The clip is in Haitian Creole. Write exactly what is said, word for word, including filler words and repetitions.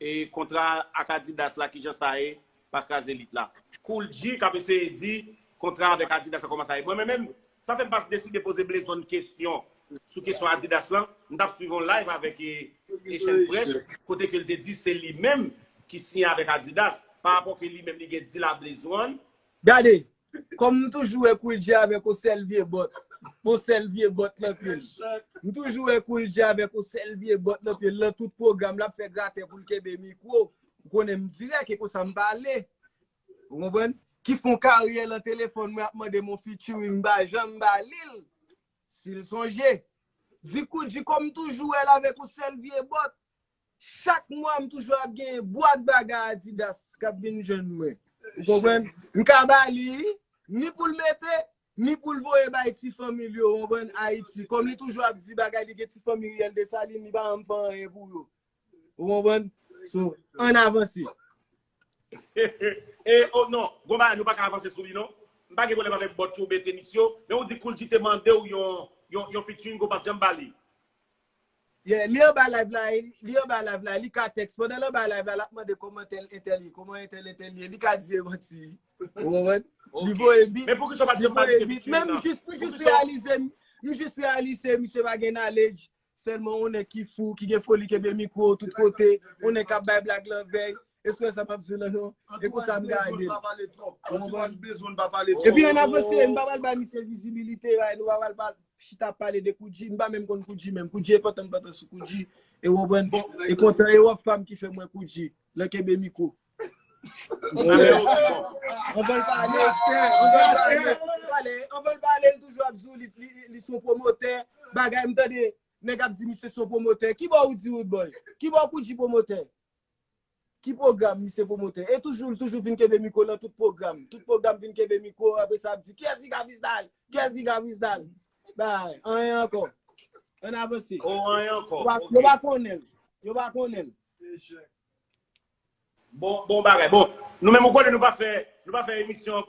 e kontra ak Adidas la, kijan sa ye, pa kraze lit la. Koul G k ap eseye di kontra avèk Adidas la, kòman sa ye. Mwen menm, menm, sa fè m pa deside poze Blaze One kesyon sou kesyon Adidas lan. M t ap swiv yon live avèk e, Echann Fresh, kote ke l te di se li menm ki siyen avèk Adidas, pa rapò ke li menm li gen deal a Blaze One. Gade, kòm m toujou wè Koul G avèk yon sèl vye bòt, yon sèl vye bòt nan pye l. M toujou wè Koul G avèk yon sèl vye bòt nan pye l, nan tout pwogram, l ap fè gratè pou l kenbe mikwo. Ou konnen m dirèk, e konsa m pale. Ou konprann? Ki fè yon karyè nan telefòn, mwen ap mande m yon featuring, m pa janm ba li l. Si l sonje. Di Koul G kòm m toujou wè l avèk yon sèl vye bòt. Chak mwa, m toujou ap gen bwat bagay Adidas k ap vin jwenn mwen. Ou konprann? M ka ba li, ni pou l mete, ni pou l voye bay ti fanmi l yo, ou konprann, Ayiti. Kòm li toujou ap di bagay, li gen ti fanmi Riyèl Desalin, li pa janm fè anyen pou yo. Ou konprann? So, ann avanse. E, oh non, gon bagay, nou pa ka avanse sou li, non. M pa gen pwoblèm avèk bòt yo, mete misye, men ou di Koul G te mande w yon, yon, yon featuring, ou pa t janm ba li. Yeah, li anba live la, li anba live la, li ka tèks. Pandan l anba live la, l ap mande kòman entèl, entèl ye, kòman entèl, entèl ye. Li ka di e manti. Ou konprann? Li voye bit. Men poukisa w pa t janm ba li featuring nan? Men m jis, m jis reyalize, m jis reyalize, misye pa gen knowledge. Sèlman yon nèg ki fou, ki gen foli kenbe mikwo tout kote, yon nèg k ap bay blag lanvèy. E sou sa m ap di la non. E konsa m gade. Ou konprann? Epi ann avanse, m pa pral bay misye vizibilite, nou pa pral chita ap pale de Koul G, m pa menm konn Koul G menm. Koul G e pantan m pantan sou Koul G. E ou konprann? E kontan e Rockfam ki fè m wè Koul G. Lè kenbe mikwo. Anvan l pale, anvan l pale, anvan l pale, l toujou ap di w li, li, li se yon pwomotè. Bagay m tande, nèg ap di misye se yon pwomotè. Kibò ou di Roodboy? Kibò Koul G pwomotè? Ki pwogram misye pwomotè? E toujou, l toujou vin kenbe mikwo nan tout pwogram. Tout pwogram vin kenbe mikwo, apre sa ap di, kiyès ki ka freestyle? Kiyès ki ka freestyle? Bay, anyen ankò. Ann avanse. Oh, anyen ankò. Yo pa konnen l. Yo pa konnen l. Bon, bon bagay. Bon, nou menm ou konnen nou pa fè, nou pa fè emisyon an